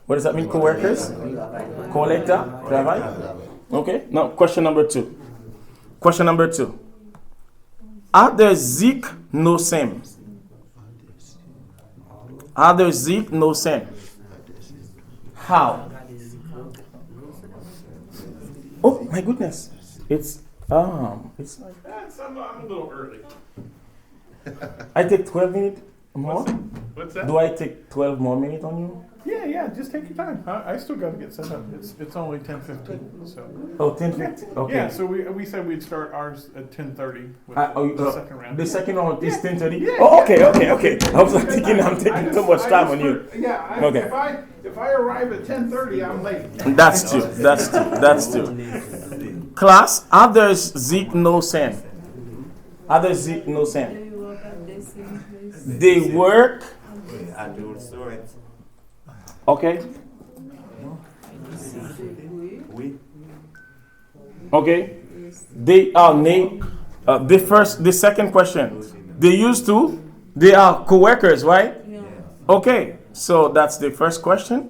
What does that mean, co-workers? Kolèg travay? Okay. Now, question number two. Question number two. How does Zik know Sam? How does Zik know Sam? How? Oh my goodness! It's um, it's like That's, I'm, I'm a little early. I take twelve minutes. More? What's, what's that? Do I take twelve more minutes on you? Yeah, yeah, just take your time. I, I still got to get set up. It's it's only ten fifteen, so. Oh, ten fifteen. Okay. Yeah, so we we said we'd start ours at ten thirty with Ah, oh, the uh, second round. The second round is Yeah. ten thirty? Yeah, Oh, yeah. Okay, okay, okay. I was like thinking I'm taking too much time on you. Yeah, I, Okay. if I if I arrive at ten thirty, I'm late. That's true. That's true. That's true. Class, how does Zik know Sam? How does Zik know Sam? They work at the same place. They work. At the restaurant. Okay. Oui. Okay. They are na- uh, the first, the second question. They used to. They are co-workers, right? Yeah. Okay. So that's the first question.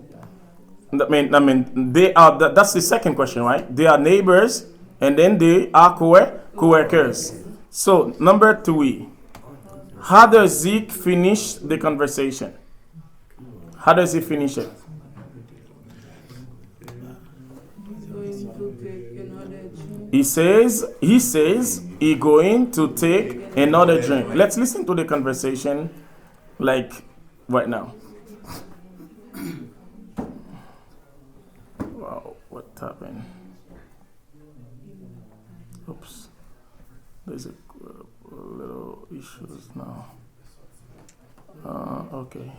I mean, I mean, they are. That, that's the second question, right? They are neighbors, and then they are co co-workers. So number three, how does Zik finish the conversation? How does he finish it? He says, he says he going to take another drink. Let's listen to the conversation, like, right now. Wow, what happened? Oops. There's a, a little issues now. Uh, okay.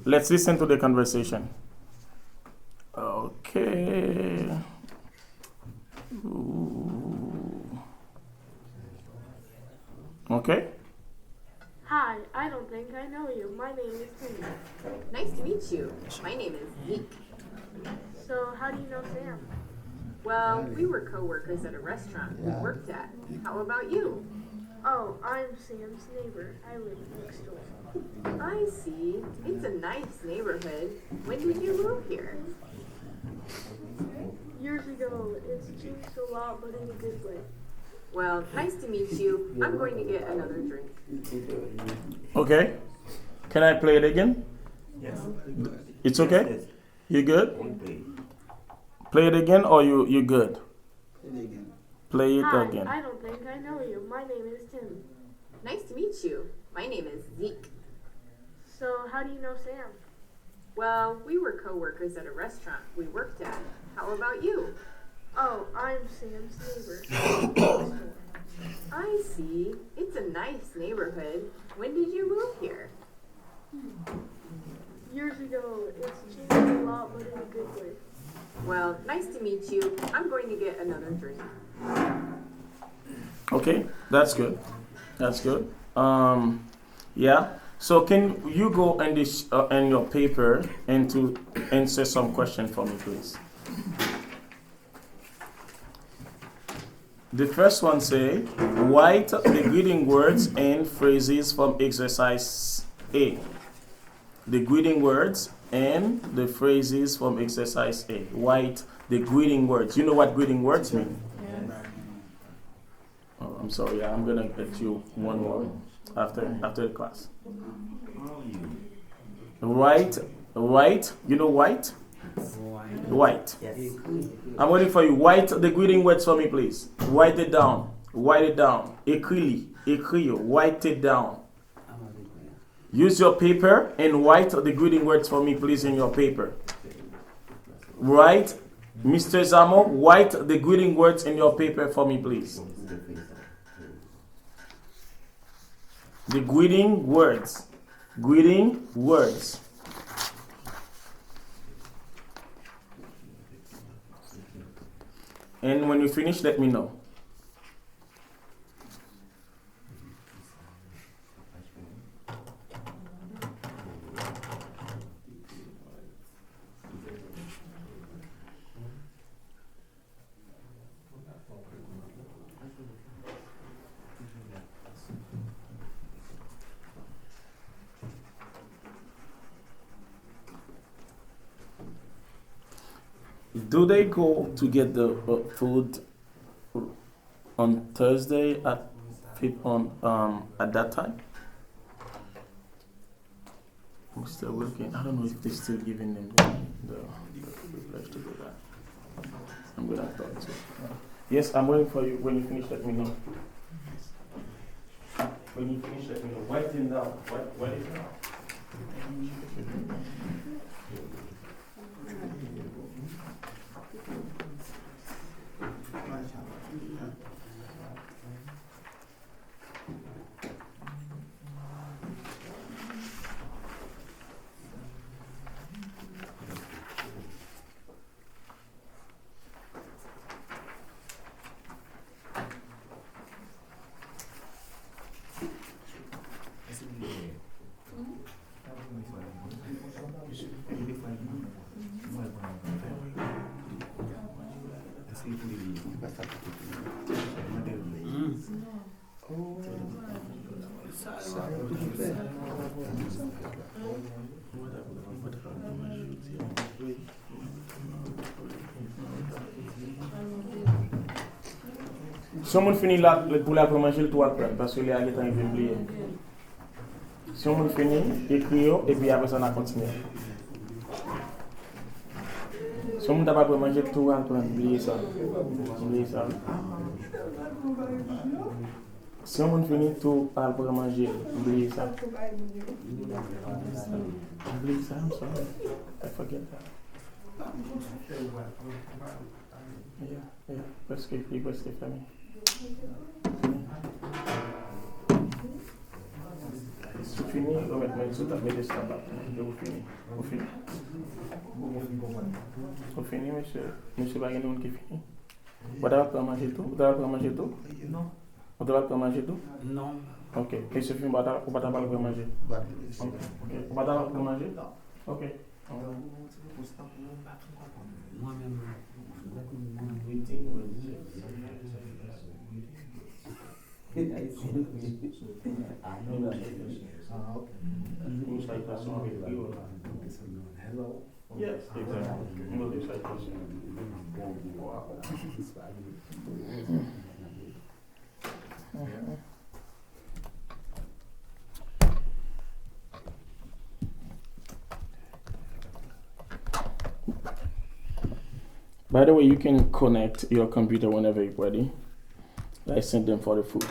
Let's listen to the conversation. Okay. Ooh. Okay. Hi, I don't think I know you. My name is Penny. Nice to meet you. My name is Zeke. So, how do you know Sam? Well, we were coworkers at a restaurant we worked at. How about you? Oh, I'm Sam's neighbor. I live next door. I see. It's a nice neighborhood. When did you move here? Years ago, it's changed a lot, but in a good way. Well, nice to meet you. I'm going to get another drink. Okay. Can I play it again? Yes. It's okay? Yes, You good? Replay. Play it again or you you good? Say it again. Play it Hi, again. I don't think I know you. My name is Tim. Nice to meet you. My name is Zeke. So, how do you know Sam? Well, we were coworkers at a restaurant we worked at. How about you? Oh, I'm Sam's neighbor. I see. It's a nice neighborhood. When did you move here? Years ago, it's changed a lot, but in a good way. Well, nice to meet you. I'm going to get another drink. Okay, that's good. That's good. Um, yeah. So can you go in this uh, in your paper and to answer some question for me, please? The first one say, write the greeting words and phrases from exercise A. The greeting words and the phrases from exercise A. Write the greeting words. You know what greeting words mean? Oh, I'm sorry. I'm gonna get you one more after after the class. Write, write. You know write? Write. Yes. I'm waiting for you. Write the greeting words for me, please. Write it down. Write it down. Ekri li. Ekri yo. Write it down. Use your paper and write the greeting words for me, please, in your paper. Write, Mister Zamo, write the greeting words in your paper for me, please. The greeting words. Greeting words. And when you finish, let me know. Do they go to get the uh, food on Thursday at fif- on um at that time? I'm still looking. I don't know if they're still giving them the, the, the privilege to do that. I'm gonna talk to. Yes, I'm waiting for you. When you finish, let me know. When you finish, let me know. Write it down. Write, write it down. Si yon moun fini la pou l al pran manje, l tou al pran l, paske lè a gentan rive, m bliye. Si yon moun fini, ekri yo, epi apre sa, n a kontinye. Si yon moun ta pral pran manje, tou al pran l, bliye sa. Bliye sa. Si yon moun fini, tou al pran manje, bliye sa. Bliye sa, I'm sorry. I forget that. Yeah, yeah, prèske, li prèske fèmen. Si w fini, remèt mwen sou tab, mete sou tab la. Ou fini. Ou fini? Ou fini, mesye? Mesye, pa gen moun ki fini? Ou ta pral pran manje tou? Ou ta pral pran manje tou? Non. Ou ta pral pran manje tou? Non. Ok. Mesye fini, ou pa ta pral pran manje? Ok. Ou pa ta pral pran manje? Non. Ok. Mwen menm, mwen, mwen, Yes, exactly. Mwen te sa pase. By the way, you can connect your computer whenever you're ready. I sent them for the food.